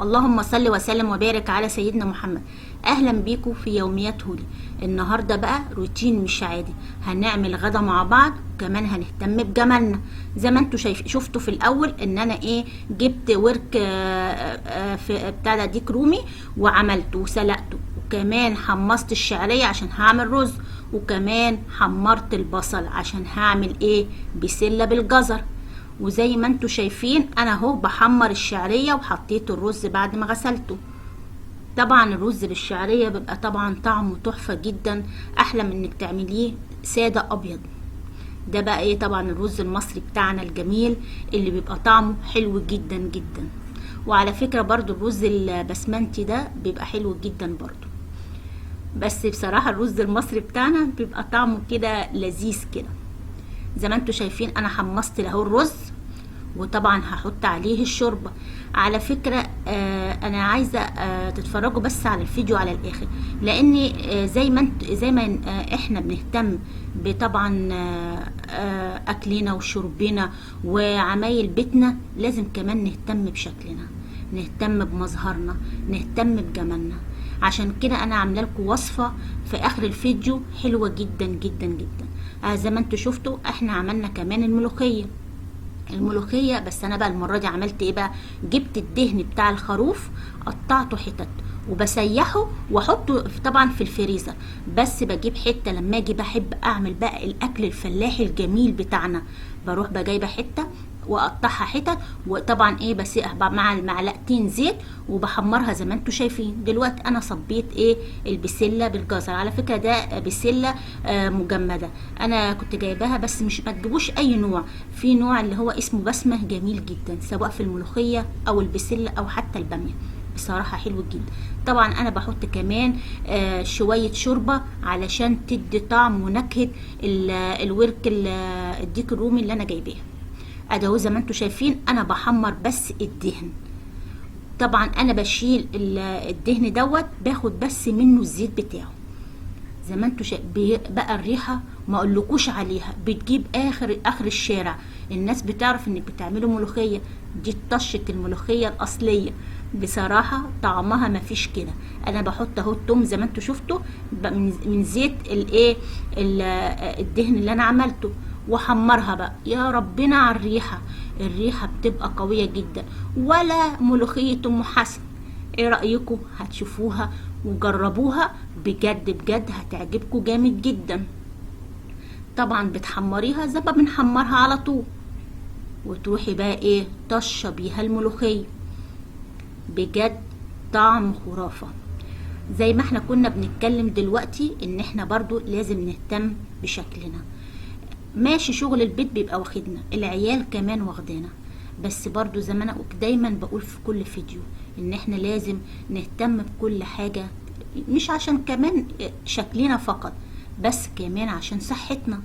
اللهم صل وسلم وبارك على سيدنا محمد. اهلا بيكم في يوميات هولي. النهارده بقى روتين مش عادي، هنعمل غدا مع بعض وكمان هنهتم بجمالنا. زي ما انتوا شايف شفتوا في الاول ان انا ايه جبت ورك في بتاع ده ديك رومي وعملته وسلقته، وكمان حمصت الشعرية عشان هعمل رز، وكمان حمرت البصل عشان هعمل ايه بسلة بالجزر. وزي ما انتوا شايفين انا اهو بحمر الشعرية وحطيت الرز بعد ما غسلته. طبعا الرز بالشعريه بيبقى طبعا طعمه تحفة جدا، احلى من انك تعمليه ساده ابيض. ده بقى ايه طبعا الرز المصري بتاعنا الجميل اللي بيبقى طعمه حلو جدا جدا. وعلى فكرة برضو الرز البسمنتي ده بيبقى حلو جدا برضو، بس بصراحة الرز المصري بتاعنا بيبقى طعمه كده لذيذ كده. زي ما انتوا شايفين انا حمصت اهو الرز، وطبعا هحط عليه الشوربة. على فكرة انا عايزه تتفرجوا بس على الفيديو على الاخر، لان زي ما احنا بنهتم بطبعا اكلنا وشربنا وعمايل بيتنا، لازم كمان نهتم بشكلنا، نهتم بمظهرنا، نهتم بجمالنا. عشان كده انا عامله لكم وصفه في اخر الفيديو حلوة جدا جدا جدا. زي ما انتوا شفتوا احنا عملنا كمان الملوخية. الملوخية بس انا بقى المرة دي عملت ايه بقى، جبت الدهن بتاع الخروف قطعته حتت وبسيحه واحطه طبعا في الفريزر، بس بجيب حتة لما اجي بحب اعمل بقى الاكل الفلاحي الجميل بتاعنا، بروح بجايبه حتة واقطعها حتت، وطبعا ايه بسيح مع المعلقتين زيت وبحمرها زي ما انتوا شايفين. دلوقتي انا صبيت ايه البسله بالجزر. على فكرة ده بسلة مجمده انا كنت جايباها، بس مش ما تجيبوش اي نوع، في نوع اللي هو اسمه بسمه جميل جدا سواء في الملوخية او البسله او حتى الباميه، بصراحة حلو جدا. طبعا انا بحط كمان شوية شوربة علشان تدي طعم ونكهه الورك الديك الرومي اللي انا جايباها. ادي زي ما انتوا شايفين انا بحمر بس الدهن. طبعا انا بشيل الدهن دوت، باخد بس منه الزيت بتاعه. زي ما انتوا شايفين بقى الريحة ما اقولكوش عليها، بتجيب اخر اخر الشارع. الناس بتعرف انك بتعملوا ملوخية، دي طشه الملوخية الاصلية، بصراحة طعمها ما فيش كده. انا بحط اهو التوم زي ما انتوا شفتوا من زيت الايه الدهن اللي انا عملته، وحمرها بقى. يا ربنا على الريحة، الريحة بتبقى قوية جدا، ولا ملوخية ام حسن. ايه رايكم؟ هتشوفوها وجربوها بجد بجد هتعجبكم جامد جدا. طبعا بتحمريها زي ما بنحمرها على طول، وتروحي بقى ايه طشه بيها الملوخية، بجد طعم خرافه. زي ما احنا كنا بنتكلم دلوقتي ان احنا برضو لازم نهتم بشكلنا. ماشي شغل البيت بيبقى واخدنا، العيال كمان واخدانا، بس برضو زي ما انا دايما بقول في كل فيديو ان احنا لازم نهتم بكل حاجة، مش عشان كمان شكلنا فقط، بس كمان عشان صحتنا.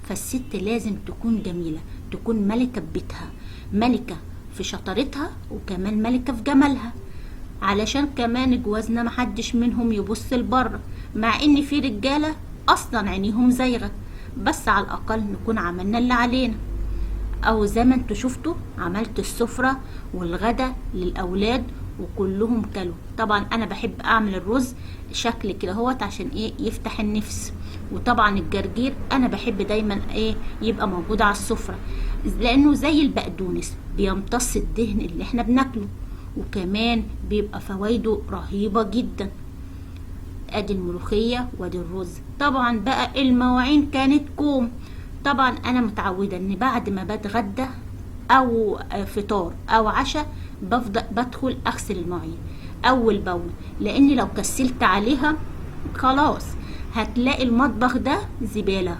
فالست لازم تكون جميلة، تكون ملكة ببيتها، ملكة في شطارتها، وكمان ملكة في جمالها، علشان كمان جوازنا محدش منهم يبص لبره، مع ان في رجالة اصلا عينيهم زايغة، بس على الاقل نكون عملنا اللي علينا. او زي ما انتوا شفتوا عملت السفرة والغدا للاولاد وكلهم كلوا. طبعا انا بحب اعمل الرز شكل كده اهوت عشان ايه يفتح النفس. وطبعا الجرجير انا بحب دايما ايه يبقى موجود على السفرة، لانه زي البقدونس بيمتص الدهن اللي احنا بناكله، وكمان بيبقى فوائده رهيبة جدا. ادي الملوخية وادي الرز. طبعا بقى المواعين كانت كوم. طبعا انا متعودة ان بعد ما بتغدى او فطار او عشاء بفضل بدخل اغسل المواعين اول باول، لان لو كسلت عليها خلاص هتلاقي المطبخ ده زبالة،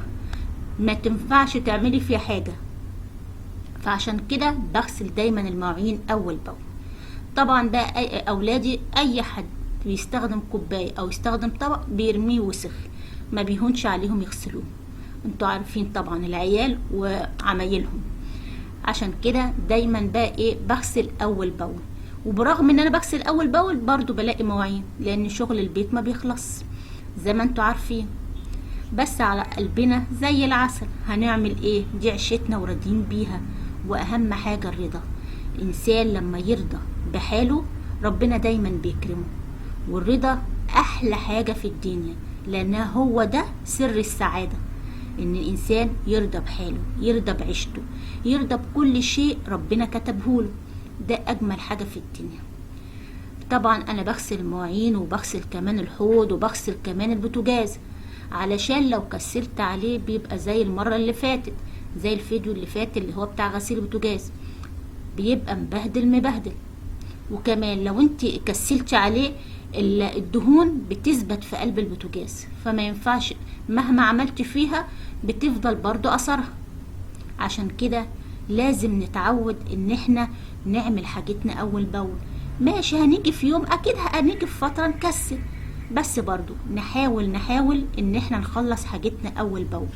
ما تنفعش تعملي فيها حاجة. فعشان كده بغسل دايما المواعين اول باول. طبعا بقى اولادي اي حد بيستخدم كوباية او يستخدم طبق بيرميه وسخ، ما بيهونش عليهم يغسلوه، انتوا عارفين طبعا العيال وعمايلهم. عشان كده دايما بقى ايه بغسل اول باول. وبرغم ان انا بغسل اول باول برضو بلاقي مواعين، لان شغل البيت ما بيخلص زي ما انتوا عارفين. بس على قلبنا زي العسل، هنعمل ايه، دي عشتنا وراضيين بيها. واهم حاجة الرضا، الانسان لما يرضى بحاله ربنا دايما بيكرمه. والرضا احلى حاجة في الدنيا، لان هو ده سر السعادة، ان الانسان يرضى بحاله، يرضى بعيشته، يرضى بكل شيء ربنا كتبهوله. ده اجمل حاجة في الدنيا. طبعا انا بغسل المواعين، وبغسل كمان الحوض، وبغسل كمان البوتاجاز، علشان لو كسلت عليه بيبقى زي المرة اللي فاتت، زي الفيديو اللي فات اللي هو بتاع غسيل البوتاجاز، بيبقى مبهدل مبهدل. وكمان لو انت كسلتي عليه الدهون بتثبت في قلب البوتاجاز، فما ينفعش مهما عملتي فيها بتفضل برضو اثرها. عشان كده لازم نتعود ان احنا نعمل حاجتنا اول باول. ماشي، هنيجي في يوم اكيد هنيجي في فترة نكسل، بس برضو نحاول ان احنا نخلص حاجتنا اول باول.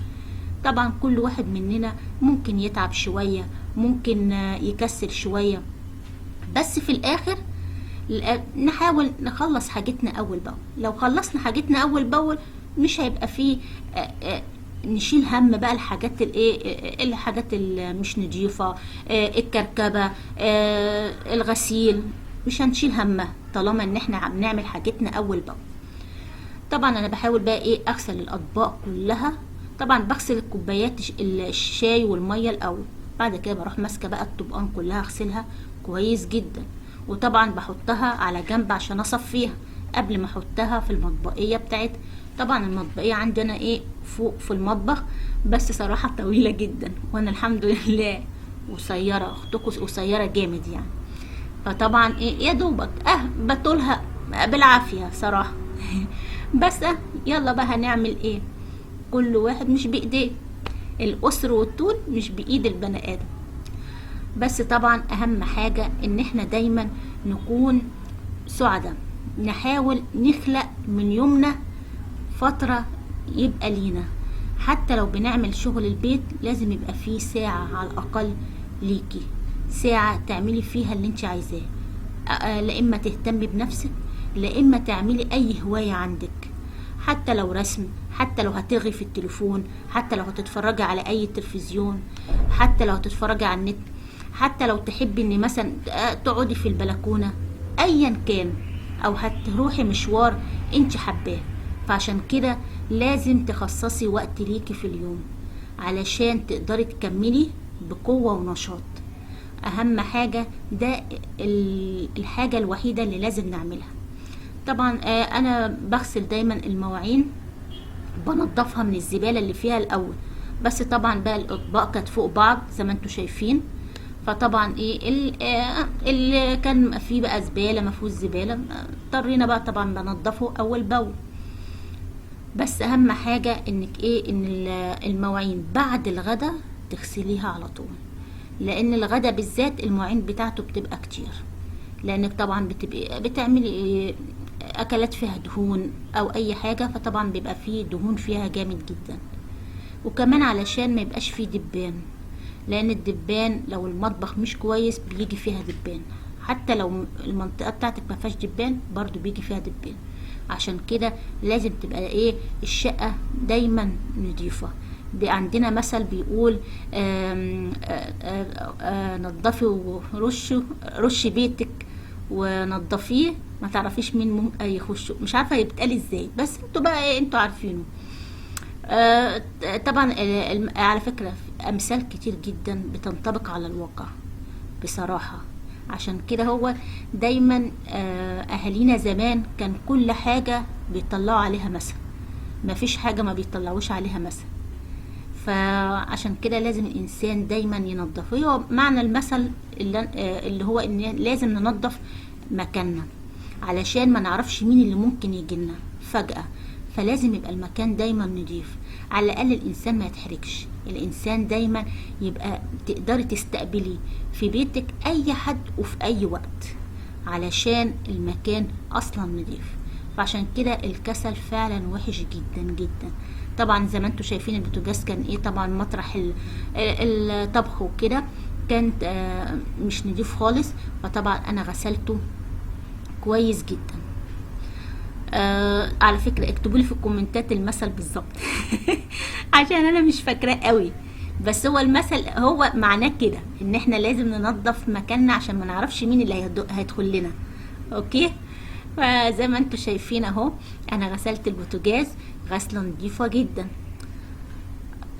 طبعا كل واحد مننا ممكن يتعب شوية، ممكن يكسل شوية، بس في الاخر نحاول نخلص حاجتنا اول باول. لو خلصنا حاجتنا اول باول مش هيبقى فيه نشيل هم بقى الحاجات الايه، الحاجات اللي مش نضيفة، الكركبة، الغسيل، مش هنشيل همها طالما ان احنا عم نعمل حاجتنا اول باول. طبعا انا بحاول بقى ايه، اغسل الاطباق كلها. طبعا بغسل الكوبايات الشاي والمية الاول، بعد كده بروح ماسكه بقى الطبقان كلها اغسلها كويس جدا، وطبعا بحطها على جنب عشان اصفيها قبل ما احطها في المطبقيه بتاعتها. طبعا المطبقيه عندنا ايه فوق في المطبخ، بس صراحة طويلة جدا، وانا الحمد لله قصيرة، اختكم قصيرة جامد يعني، فطبعا ايه يا دوبك بطولها بالعافية صراحة. بس يلا بقى هنعمل ايه، كل واحد مش بايديه، القصر والطول مش بايد البني ادم. بس طبعا اهم حاجة ان احنا دايما نكون سعداء، نحاول نخلق من يومنا فترة يبقى لينا، حتى لو بنعمل شغل البيت لازم يبقى فيه ساعة على الاقل ليكي، ساعة تعملي فيها اللي انت عايزاه، لا اما تهتمي بنفسك، لا اما تعملي اي هواية عندك، حتى لو رسم، حتى لو هترغي في التليفون، حتى لو هتتفرجي على اي تلفزيون، حتى لو هتتفرجي على النت، حتى لو تحبي ان مثلا تقعدي في البلكونة، ايا كان، او هتروحي مشوار انت حباه. فعشان كده لازم تخصصي وقت ليكي في اليوم علشان تقدري تكملي بقوة ونشاط. اهم حاجة ده الحاجة الوحيدة اللي لازم نعملها. طبعا انا بغسل دايما المواعين، بنضفها من الزبالة اللي فيها الاول، بس طبعا بقى الاطباق كانت فوق بعض زي ما انتوا شايفين، فطبعا ايه اللي كان فيه بقى زبالة ما فيهوش زبالة، اضطرينا بقى طبعا بنضفه اول باول. بس اهم حاجة انك ايه، ان المواعين بعد الغدا تغسليها على طول، لان الغدا بالذات المواعين بتاعته بتبقى كتير، لانك طبعا بتبقي بتعملي إيه، اكلات فيها دهون او اي حاجة، فطبعا بيبقى فيه دهون فيها جامد جدا. وكمان علشان ما يبقاش فيه دبان، لان الدبان لو المطبخ مش كويس بيجي فيها دبان، حتى لو المنطقة بتاعتك ما فيهاش دبان برضو بيجي فيها دبان. عشان كده لازم تبقى ايه الشقة دايما نضيفة. عندنا مثل بيقول نضفي ورشي، رشي بيتك ونضفيه، ما تعرفيش مين ممكن يخش، مش عارفة هي بتقال ازاي، بس انتوا بقى ايه انتوا عارفينه. طبعا على فكرة امثال كتير جدا بتنطبق على الواقع بصراحة. عشان كده هو دايما اهالينا زمان كان كل حاجة بيطلعوا عليها مثل، ما فيش حاجة ما بيطلعوش عليها مثل. فعشان كده لازم الانسان دايما ينظف. هو معنى المثل اللي هو ان لازم ننظف مكاننا علشان ما نعرفش مين اللي ممكن يجيلنا فجأة، فلازم يبقى المكان دايما نضيف، على الاقل الانسان ما يتحركش، الانسان دايما يبقى تقدري تستقبلي في بيتك اي حد وفي اي وقت علشان المكان اصلا نضيف. فعشان كده الكسل فعلا وحش جدا جدا. طبعا زي ما انتم شايفين البوتاجاز كان ايه، طبعا مطرح الطبخ وكده كانت مش نضيف خالص، فطبعا انا غسلته كويس جدا. على فكرة اكتبوا لي في الكومنتات المثل بالظبط عشان انا مش فاكراه قوي، بس هو المثل هو معناه كده ان احنا لازم ننظف مكاننا عشان ما نعرفش مين اللي هيدخل لنا okay، فزي ما انتوا شايفين اهو انا غسلت البوتاجاز غسله نظيفة جدا.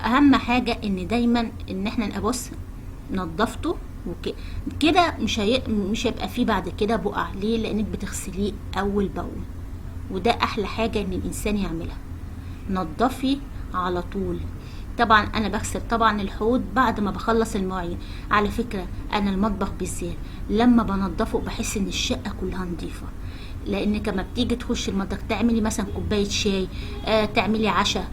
اهم حاجة ان دايما ان احنا نبص نضفته كده، مش هيبقى فيه بعد كده بقع. ليه؟ لانك بتغسليه اول باول، وده احلى حاجة ان الانسان يعملها، نضفي على طول. طبعا انا بغسل طبعا الحوض بعد ما بخلص المواعين. على فكرة انا المطبخ بالذات لما بنضفه بحس ان الشقة كلها نظيفة، لان كما بتيجي تخش المطبخ تعملي مثلا كوباية شاي، تعملي عشاء،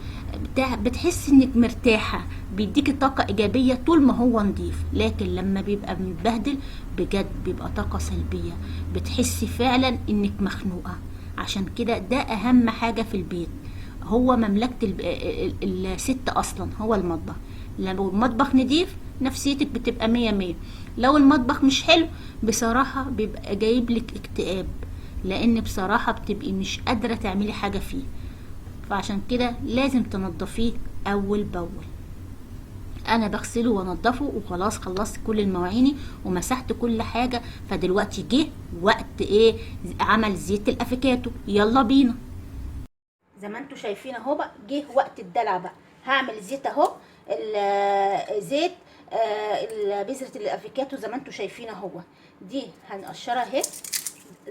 بتحسي انك مرتاحة، بيديكي طاقة ايجابية طول ما هو نظيف. لكن لما بيبقى متبهدل بجد بيبقى طاقة سلبية، بتحسي فعلا انك مخنوقه. عشان كده ده اهم حاجة في البيت، هو مملكة الست اصلا هو المطبخ. لو المطبخ نضيف نفسيتك بتبقى مية مية، لو المطبخ مش حلو بصراحة بيبقى جايب لك اكتئاب، لان بصراحة بتبقي مش قادرة تعملي حاجة فيه. فعشان كده لازم تنضفيه اول باول. انا بغسله وانضفه وخلاص، خلصت كل المواعيني ومسحت كل حاجة. فدلوقتي جه وقت ايه؟ عمل زيت الافوكاتو. يلا بينا. زي ما انتوا شايفين اهو بقى جه وقت الدلع بقى. هعمل زيت اهو، زيت بذرة الافوكاتو زي ما انتوا شايفين اهو، دي هنقشرها اهي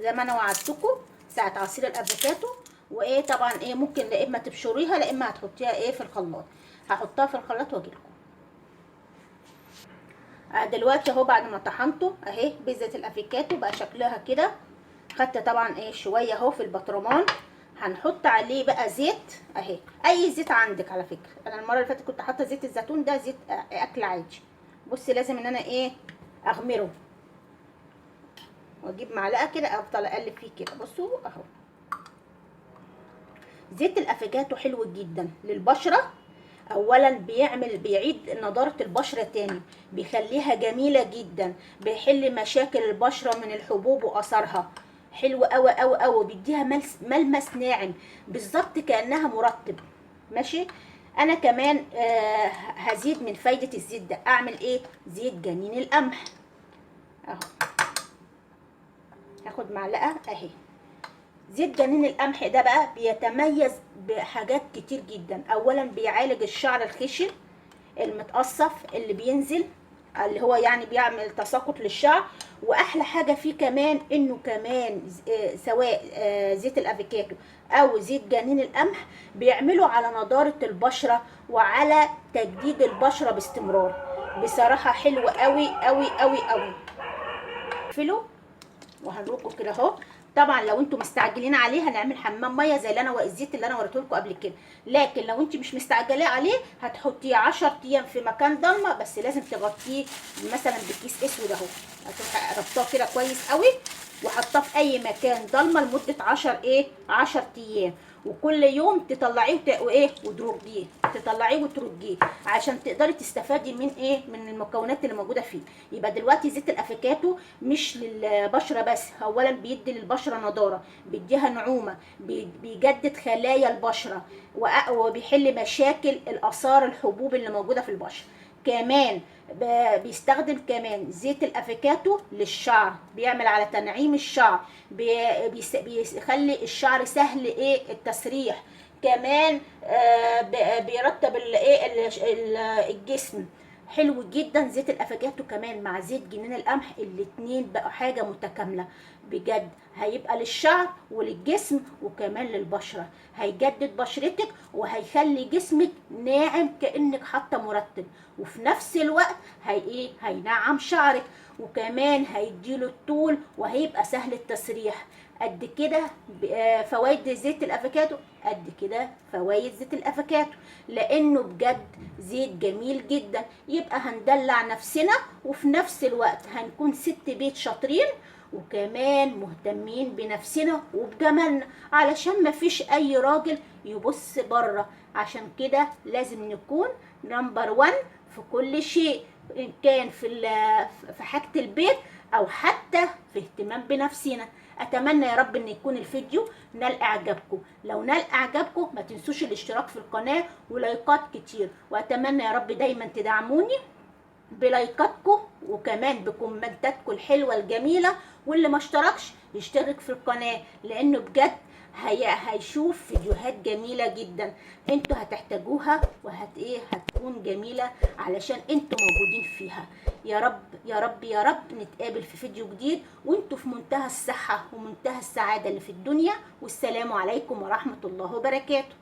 زي ما انا وعدتكم ساعة عصير الافوكاتو. وايه طبعا ايه ممكن لا اما تبشريها لا اما هتحطيها ايه في الخلاط. هحطها في الخلاط واجيلكم. دلوقتي اهو بعد ما طحنته اهي بذرة الافوكاتو بقى شكلها كده. خدت طبعا ايه شوية اهو في البطرمان. هنحط عليه بقى زيت اهي، اي زيت عندك. على فكرة انا المرة اللي فاتت كنت حاطه زيت الزيتون، ده زيت اكل عادي. بصي لازم ان انا ايه اغمره واجيب معلقه كده افضل اقلب فيه كده. بصوا اهو زيت الافوكاتو حلو جدا للبشره. اولا بيعيد نضاره البشرة تاني، بيخليها جميلة جدا، بيحل مشاكل البشرة من الحبوب واثرها. حلو قوي قوي قوي، بيديها ملمس ناعم بالظبط كانها مرطب. ماشي. انا كمان هزيد من فايده الزيت ده، اعمل ايه؟ زيت جنين القمح اهو، هاخد معلقه اهي. زيت جنين القمح ده بقى بيتميز بحاجات كتير جدا. اولا بيعالج الشعر الخشن المتقصف اللي بينزل، اللي هو يعني بيعمل تساقط للشعر. واحلى حاجة فيه كمان انه كمان سواء زيت الافوكاتو او زيت جنين القمح بيعملوا على نضاره البشرة وعلى تجديد البشرة باستمرار. بصراحة حلو قوي قوي قوي قوي. اقفله وهنروحه كده اهو. طبعا لو انتم مستعجلين عليه هنعمل حمام مية زي اللي انا الزيت اللي انا وريته لكم قبل كده، لكن لو انت مش مستعجلة عليه هتحطيه 10 ايام في مكان ضلمة، بس لازم تغطيه مثلا بكيس اسود اهو، هتروحي ربطاه كده كويس قوي وحطاه في اي مكان ضلمة لمدة 10 ايام، وكل يوم تطلعيه وايه وترجيه، تطلعيه وترجيه عشان تقدري تستفادي من ايه، من المكونات اللي موجودة فيه. يبقى دلوقتي زيت الافوكاتو مش للبشره بس، اولا بيدي للبشره نضاره، بيديها نعومة، بيجدد خلايا البشرة، وبيحل مشاكل الاثار الحبوب اللي موجودة في البشرة. كمان بيستخدم كمان زيت الافوكاتو للشعر، بيعمل على تنعيم الشعر، بيخلي الشعر سهل ايه التسريح. كمان بيرطب الجسم. حلو جدا زيت الافوكاتو كمان مع زيت جنين القمح، الاتنين بقوا حاجة متكاملة بجد. هيبقى للشعر وللجسم وكمان للبشره، هيجدد بشرتك وهيخلي جسمك ناعم كانك حاطه مرطب، وفي نفس الوقت هي ايه هينعم شعرك، وكمان هيديله الطول وهيبقى سهل التسريح. قد كده فوائد زيت الافوكاتو، قد كده فوائد زيت الافوكاتو، لانه بجد زيت جميل جدا. يبقى هندلع نفسنا وفي نفس الوقت هنكون ست بيت شاطرين وكمان مهتمين بنفسنا وبجمالنا، علشان ما فيش اي راجل يبص بره. عشان كده لازم نكون number 1 في كل شيء، ان كان في حاجة البيت او حتى في اهتمام بنفسنا. اتمنى يا رب ان يكون الفيديو نال اعجابكم. لو نال اعجابكم ما تنسوش الاشتراك في القناة ولايكات كتير، واتمنى يا رب دايما تدعموني بلايكاتكم وكمان بكومنتاتكم الحلوة الجميلة. واللي ما اشتركش يشترك في القناة، لانه بجد هيشوف فيديوهات جميلة جدا انتوا هتحتاجوها، وهت ايه هتكون جميلة علشان انتوا موجودين فيها. يا رب يا رب يا رب نتقابل في فيديو جديد وانتوا في منتهى الصحة ومنتهى السعادة اللي في الدنيا. والسلام عليكم ورحمة الله وبركاته.